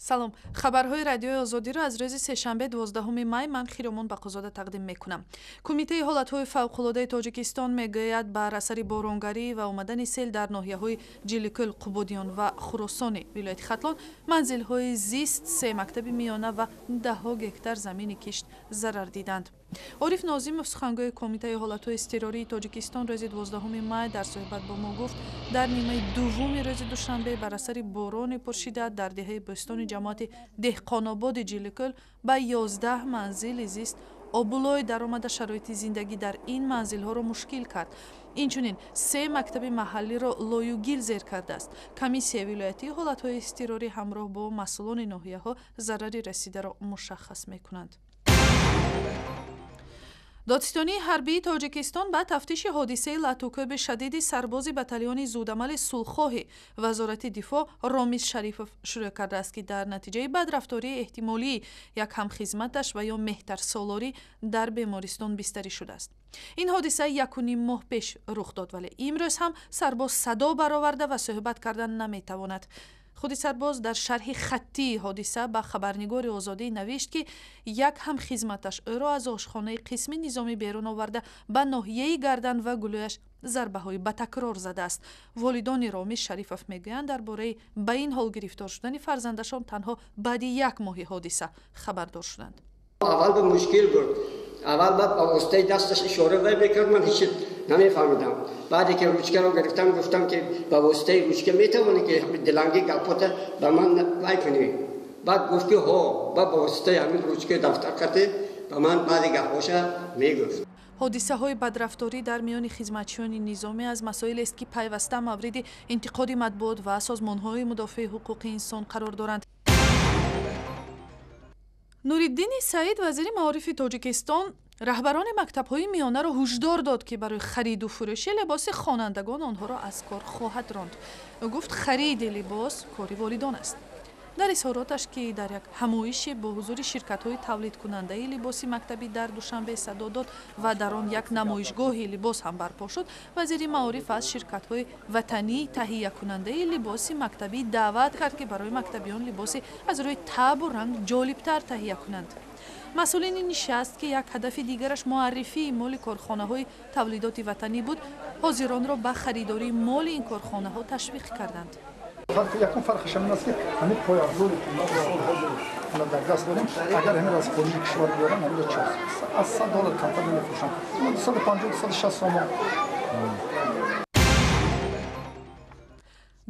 Салом. Хабарҳои Радиои Озодиро аз рӯзи сешанбе, 12 май, ман, Хиромон Бақозода, тақдим мекунам. Кумитаи ҳолатҳои фавқулодаи Тоҷикистон мегӯяд, бар асари боронгарӣ ва омадани сел дар ноҳияҳои Ҷиликӯл, Қубодиён ва Хуросони вилояти Хатлон манзилҳои зист, се мактаби миёна ва даҳҳо гектар замини кишт зарар диданд. Ориф Нозимов, сухангӯи Кумитаи ҳолатҳои изтирории Тоҷикистон, рӯзи 12 май дар суҳбат бо мо гуфт, дар нимаи дуввуми рӯзи душанбе бар асари борони пуршиддат дар деҳаи Бӯстони ҷамоати Деҳқонободи Ҷиликӯл ба 11 манзили зист обулой даромада, шароити зиндагӣ дар ин манзилҳоро мушкил кард. Инчунин се мактаби маҳаллиро лою гил зер кардааст. Комиссияи вилоятии ҳолатҳои изтирорӣ ҳамроҳ бо масъулони ноҳияҳо зарари расидаро мушаххас мекунанд. Додситонии ҳарбии Тоҷикистон ба тафтиши ҳодисаи латукӯби шадиди сарбози батальони зудамали сулҳхоҳи Вазорати дифоъ Ромиз Шарифов шурӯъ кардааст, ки дар натиҷаи бадрафтории эҳтимолии як ҳамхизматаш ва ё меҳтарсолорӣ дар бемористон бистарӣ шудааст. Ин ҳодиса 1,5 моҳ пеш рух дод, вале имрӯз ҳам сарбоз садо бароварда ва суҳбат кардан наметавонад. Худи сарбоз дар шарҳи хаттии ҳодиса ба хабарнигори Озодӣ навишт, ки як ҳамхизматаш ӯро аз ошхонаи қисми низомӣ берун оварда, ба ноҳияи гардан ва гулӯяш зарбаҳои ба такрор задааст. Волидони Ромиз Шарифов мегӯянд, дар бораи ба ин ҳол гирифтор шудани фарзандашон танҳо баъди як моҳи ҳодиса хабардор шуданд. Аввал ба мушкил буд. Аввал ба воситаи дасташ ишора вай мекард, ман ҳеч намефаҳмидам. Баъде ки ручкаро гирифтам, гуфтам, ки ба воситаи ручка метавонӣ ки диланги гапота ба ман вай кунӣ? Баъд гуфт, ки ҳо. Ба воситаи ҳамин ручкаи дафтар кате ба ман баъди гапҳоша мегуфт. Ҳодисаҳои бадрафторӣ дар миёни хизматчиёни низомӣ аз масоилест, ки пайваста мавриди интиқоди матбуот ва созмонҳои мудофиаи ҳуқуқи инсон қарор доранд. Нуриддини Саид, вазири маорифи Тоҷикистон, раҳбарони мактабҳои миёнаро ҳушдор дод, ки барои хариду фурӯши либоси хонандагон онҳоро аз кор хоҳад ронд. Ӯ гуфт, хариди либос кори волидон аст. Дар изҳороташ, ки дар як ҳамоише бо ҳузури ширкатҳои тавлидкунандаи либоси мактабӣ дар Душанбе садо дод ва дар он як намоишгоҳи либос ҳам барпо шуд, вазири маориф аз ширкатҳои ватании таҳиякунандаи либоси мактабӣ даъват кард, ки барои мактабиён либоси аз рӯи табу ранг ҷолибтар таҳия кунанд. Масъулини нишаст, ки як ҳадафи дигараш муаррифии моли корхонаҳои тавлидоти ватанӣ буд, ҳозиронро ба харидории моли ин корхонаҳо ташвиқ карданд. Якум фарқаш ҳамин аст, ки ҳамин пойафзоле, ки мо ҳозир дар даст дорем, агар ҳамин аз хориҷи кишвар биёрам, ҳамин аз 100 доллар камтар намефурӯшам, 250, 260 сомон.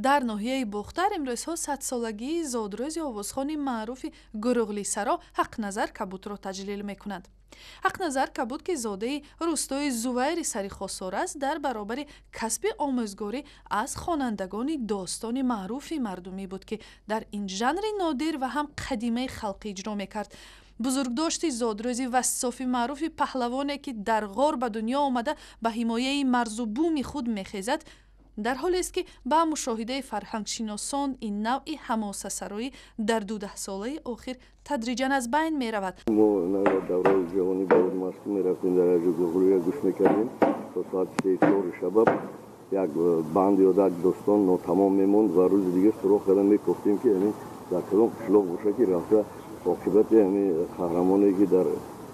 Дар ноҳияи Бохтар имрӯзҳо садсолагии зодрӯзи овозхони маъруфи гурӯғлисаро Ҳақназар Кабудро таҷлил мекунанд. Ҳақназар Кабуд, ки зодаи рӯстои Зувайри сари Хосор аст, дар баробари касби омӯзгорӣ аз хонандагони достони маъруфи мардумӣ буд, ки дар ин жанри нодир ва ҳам қадимаи халқӣ иҷро мекард. Бузургдошти зодрӯзи вассофи маъруфи паҳлавоне, ки дар ғор ба дунё омада, ба ҳимояи марзу буми худ мехезад, дар ҳолест, ки ба мушоҳидаи фарҳангшиносон ин навъи ҳамосасароӣ дар 20 солаи охир тадриҷан аз байн меравад. Мо давраи ҷавонӣ ба машқ мерафтем, дар як гурӯҳия гӯш мекардем то соати 3-4 шаба. Як банд ё як достон нотамом мемонд ва рӯзи дигар суроғ карда мекофтем, ки ҳамин дар кадом қишлоқ боша, ки рафта оқибати ҳамин қаҳрамоне, ки дар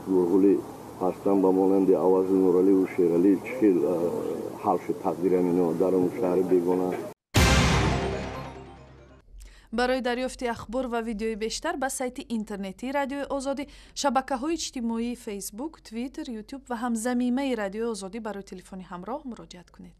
гурғули ҳастанд, ба монанди Авази Нураливу Шералӣ, чӣ хел ҳал шуд тақдири ҳамино дар он шаҳри бегона. Барои дарёфти ахбор ва видеои бештар ба сайти интернетии Радиои Озодӣ, шабакаҳои иҷтимоии Фейсбук, Твиттер, Ютуб ва ҳам замимаи Радиои Озодӣ барои телефони ҳамроҳ муроҷиат кунед.